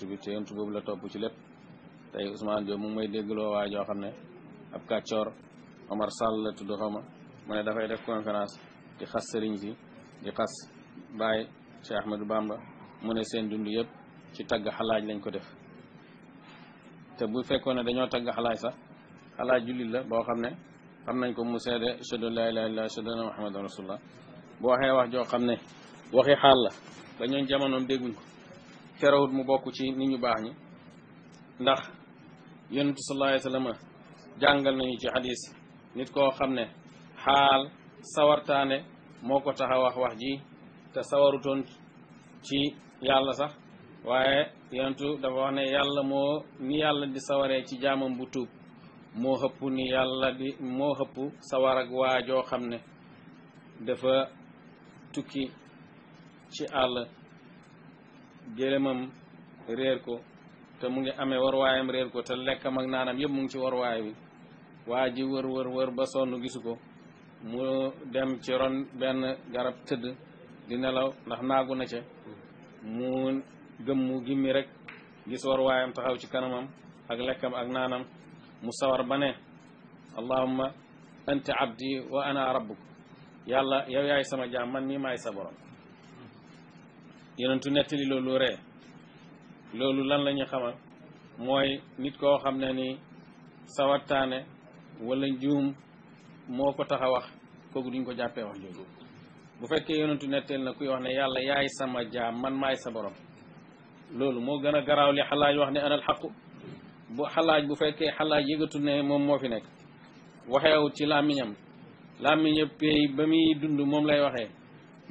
yonent bi te yonent boobu la topp ci lépp tey Ousmane Diop mu ngi may déggloo waa joo xam ne ab kàccoor Omar Sall la tudd xawma mu ne dafay def conférence di xas sëriñ si di xas Baye Cheikh Ahmadou Bamba mu ne seen dund yëpp ci tagg xalaaj lañ ko def te bu fekkoon ne dañoo tagg xalaaj sax xalaaj jullit la boo xam ne xam nañ ko mu seede ashhadu an laa ilaaha illallaah ashhadu anna muhammadan rasulullah bu waxee wax joo xam ne waxi xaal la ba ñooñ jamonoom dégguñ ko terewut mu bokk ci nit ñu baax ñi ndax yonentu sallallaahu alayhi wa sallam jàngal nañu ci xadis nit koo xam ne xaal sawartaane moo ko tax a wax ji te sawarutoon ci yàlla sax waaye yonentu dafa wax ne yàlla ni yàlla di sawaree ci jaamam bu tuub moo xëpp ni yàlla moo xëpp sawar ak waa joo xam ne dafa tukki ci àll gëlëmam réer ko te mu ngi amee warwaayam réer ko te lekkam ak naanam yëpp mu ngi ci warwaay bi waa ji wër ba sonn gisu ko mu dem ci ron benn garab tëdd di nelaw ndax naagu na ca mu gëmmu gimmi rek gis warwaayam taxaw ci kanamam ak lekkam ak naanam mu sawar ba ne allahumma anta abdi wa ana rabbuk yàlla yow yaay sama jaam man nii maay sa borom yonentu nettali loolu ree loolu lan la ñu xamal mooy nit koo xam ne ni sawartaane wala njuum moo ko tax a wax kooku duñ ko jàppee wax jooju bu fekkee yonentu nettali na kuy wax ne yàlla yaay sama jaam man maay sa borom loolu moo gën a garaaw li xalaaj wax ne anal xaqu bu xalaaj bu fekkee xalaaj yëgatu ne moom moo fi nekk waxeewut ci làmmiñam làmmiñam pay ba muy dund moom lay waxee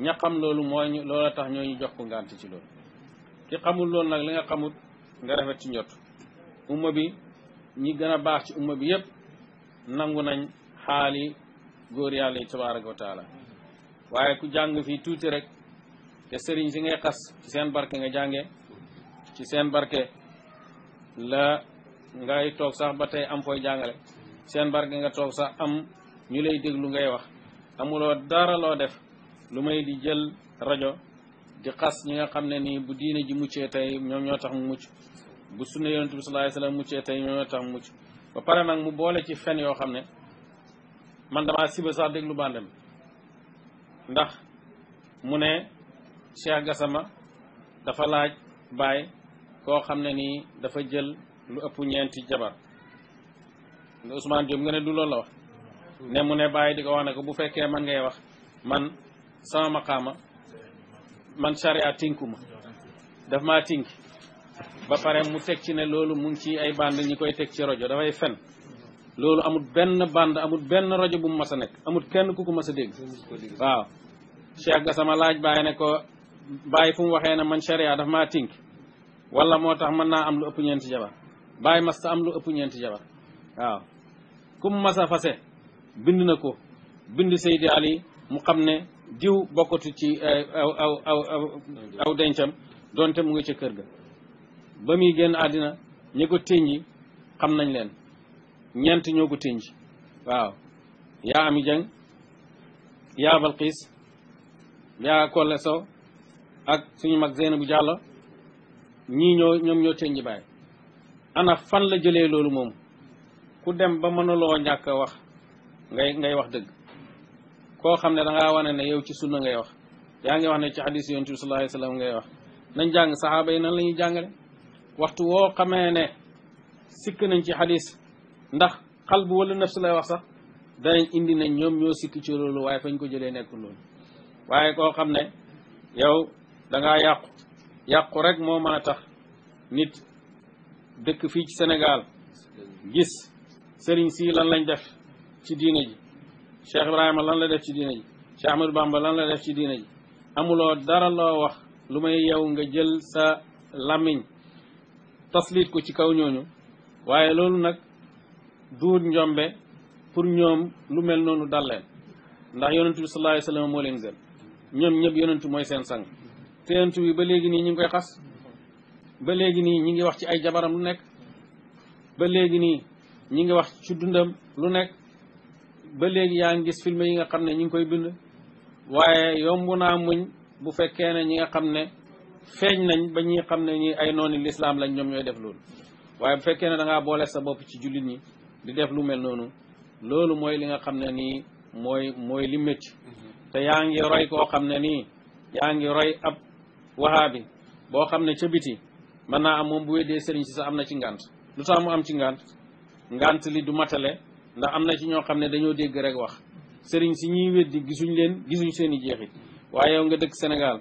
ña xam loolu mooy loola tax ñooñu jox ko ngànt ci loolu ki xamul loolu nag li nga xamut nga rafet ci njot umma bi ñi gën a baax ci umma bi yëpp nangu nañ xaali góor yàlla yi tabaraka wa taala waaye ku jàng fii tuuti rek te sëriñ si ngay xas ci seen barke nga jànge ci seen barke la ngay toog sax ba tey am fooy jàngale seen barke nga toog sax am ñu lay déglu ngay wax amuloo dara loo def lu may di jël rajo di xas ñi nga xam ne nii bu diine ji muccee tey ñoom ñoo tax mu mucc bu sunna yonent bi sallallaahu alayhi wa sallam muccee tey ñoom ñoo tax mu mucc ba pare nag mu boole ci fen yoo xam ne man damaa siba sax déglu bandam ndax mu ne Cheikh Gassama dafa laaj Baye koo xam ne nii dafa jël lu ëpp ñeenti jabar Ousmane Diop nga ne du loolu la wax ne mu ne Baye di ko wax ne ko bu fekkee man ngay wax man sama maqaama man charia tinkuma daf maa tink ba pare mu teg ci ne loolu mu ngi ci ay bande ñi koy teg ci rajo dafay fen loolu amul benn bande amul benn rajo bu mu mas a nekk amul kenn ku ko mas a dégg waaw Cheikh Gassama laaj Baye ne ko Baye fu mu waxee ne man charia daf maa tink wala moo tax mën naa am lu ëpp ñeenti jabar Baye masta am lu ëpp ñeenti jabar waaw ku mu mas a fase bind na ko bind Seydi Ali mu xam ne diw bokkatu ci aw dencam donte mu ngi ca kër ga ba muy génn àddina ñi ko tënji xam nañ leen ñeent ñoo ko tënji waaw yaa Ami Jeng yaa Balqiis yaa Kolle Sow ak suñu mag Zeynabu Diallo ñii ñoom ñoo tënji Baye ana fan la jëlee loolu moom ku dem ba mënuloo ñàkk a wax ngay wax dëgg koo xam ne da ngaa wane ne yow ci sunna ngay wax yaa ngi wax ne ci xadis yonent bi sallallahu alayhi wa sallam ngay wax nañ jàng saxaaba yi nan la ñuy jàngale waxtu woo xamee ne sikk nañ ci xadis ndax xalbu wala nafs lay wax sax danañ indi nañ ñoom ñoo sikk ci loolu waaye fañ ko jëlee nekkul loolu waaye koo xam ne yow da ngaa yàqu rek moo mën a tax nit dëkk fii ci Sénégal gis sëriñ si lan lañ def ci diine ji Cheikh Ibrahima lan la def ci diine ji Cheikh Ahmadou Bamba lan la def ci diine ji amuloo dara loo wax lu may yow nga jël sa làmmiñ tasliit ko ci kaw ñooñu waaye loolu nag duut njombe pour ñoom lu mel noonu dal leen ndax yonentu bi sallallahu alayhi wa sallam moo leen gën ñoom ñëpp yonentu mooy seen sang te yonentu bi ba léegi nii ñi ngi koy xas ba léegi nii ñi ngi wax ci ay jabaram lu nekk ba léegi nii ñi ngi wax ci dundam lu nekk ba léegi yaa ngi gis film yi nga xam ne ñi ngi koy bind waaye yomb naa muñ bu fekkee ne ñi nga xam ne feeñ nañ ba ñi xam ne ñi ay nooni lislaam lañ ñoom ñooy def loolu waaye bu fekkee ne da ngaa boole sa bopp ci jullit ñi di def lu mel noonu loolu mooy li nga xam ne nii mooy li métti te yaa ngi roy koo xam ne nii yaa ngi roy ab wahaabi boo xam ne ca biti mën naa am moom bu weddee sëriñ si sax am na ci ngant lu tax mu am ci ngant li du matale ndax am na ci ñoo xam ne dañoo dégg rek wax sëriñ si ñuy weddi gisuñ seen i jeexit waaye yow nga dëkk Sénégal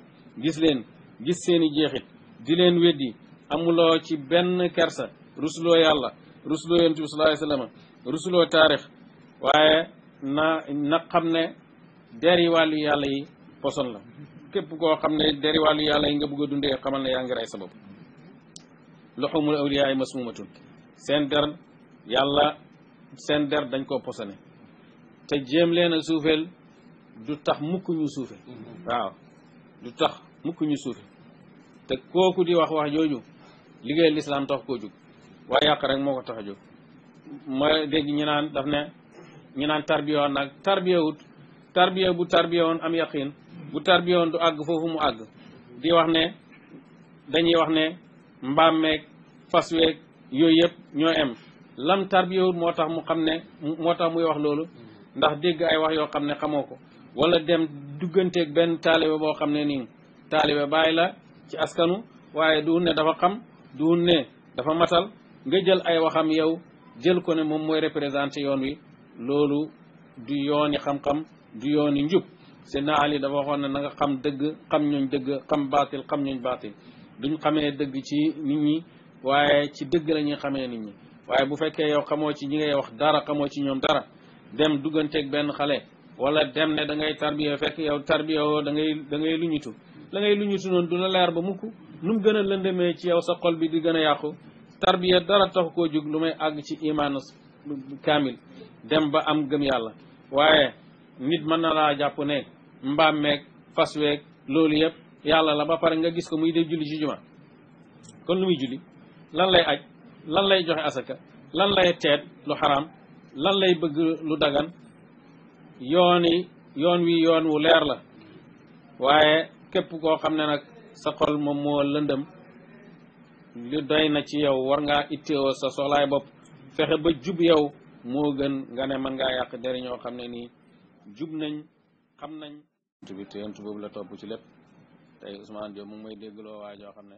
gis seen i jeexit di leen weddi amuloo ci benn kersa rusuloo yàlla rusuloo yonent bi sallallahu alayhi wasallam rusuloo taarix waaye na xam ne deri wàllu yàlla yi poson la képp koo xam ne deri wàllu yàlla yi nga bëgg a dundee xamal ne yaa ngi rey sa bopp luhumul awliyaa masmuumatun seen der dañ koo posone te jéem leen a suufeel du tax mukk ñu suufe waaw du tax mukk ñu suufe te kooku di wax jooju liggéey lislaam tax koo jóg waaye yàq rek moo ko tax a jóg ma dégg ñu naan tarbiya woon nag tarbiya bu tarbiya woon am yaqin bu tarbiya woon du àgg foofu mu àgg di wax ne dañuy wax ne mbaam meeg fas weeg yooyu yëpp ñoo em lam tarbiyawut moo tax mu xam ne moo tax muy wax loolu ndax dégg ay wax yoo xam ne xamoo ko wala dem dugganteeg benn taalibe boo xam ne nii taalibe bàyyi la ci askanu waaye du ne dafa xam du ne dafa matal nga jël ay waxam yow jël ko ne moom mooy représenté yoon wi loolu du yooni xam-xam du yooni njub Seydina Ali dafa waxoon ne na nga xam dëgg xam ñooñ dëgg xam baatil xam ñooñ baatil duñ xamee dëgg ci nit ñi waaye ci dëgg la ñuy xamee nit ñi waaye bu fekkee yow xamoo ci ñi ngay wax dara xamoo ci ñoom dara dem dugganteeg benn xale wala dem ne da ngay tarbiya fekk yow tarbiya woo da ngay luñutu la ngay luñutu noonu du la leer ba mukk nu mu gën a lëndëmee ci yow sa xol bi di gën a yàqu tarbiya dara taxu koo jóg lu may àgg ci imaan kaamil dem ba am gëm yàlla waaye nit mën na laa jàpp ne mbaam meeg fas weeg loolu yëpp yàlla la ba pare nga gis ko muy def julli ci juma kon lu muy julli lan lay aj lan lay joxe asaka lan lay teet lu xaraam lan lay bëgg lu dagan yoon wi yoon wu leer la waaye képp koo xam ne nag sa xol moom moo lëndëm li doy na ci yow war ngaa itteewoo sa soxlaay bopp fexe ba jub yow moo gën nga ne mën ngaa yàq deri ñoo xam ne nii jub nañ xam nañ te yontu boobu la topp ci lépp tey Ousmane Diop mu ngi may déggloo waa joo xam ne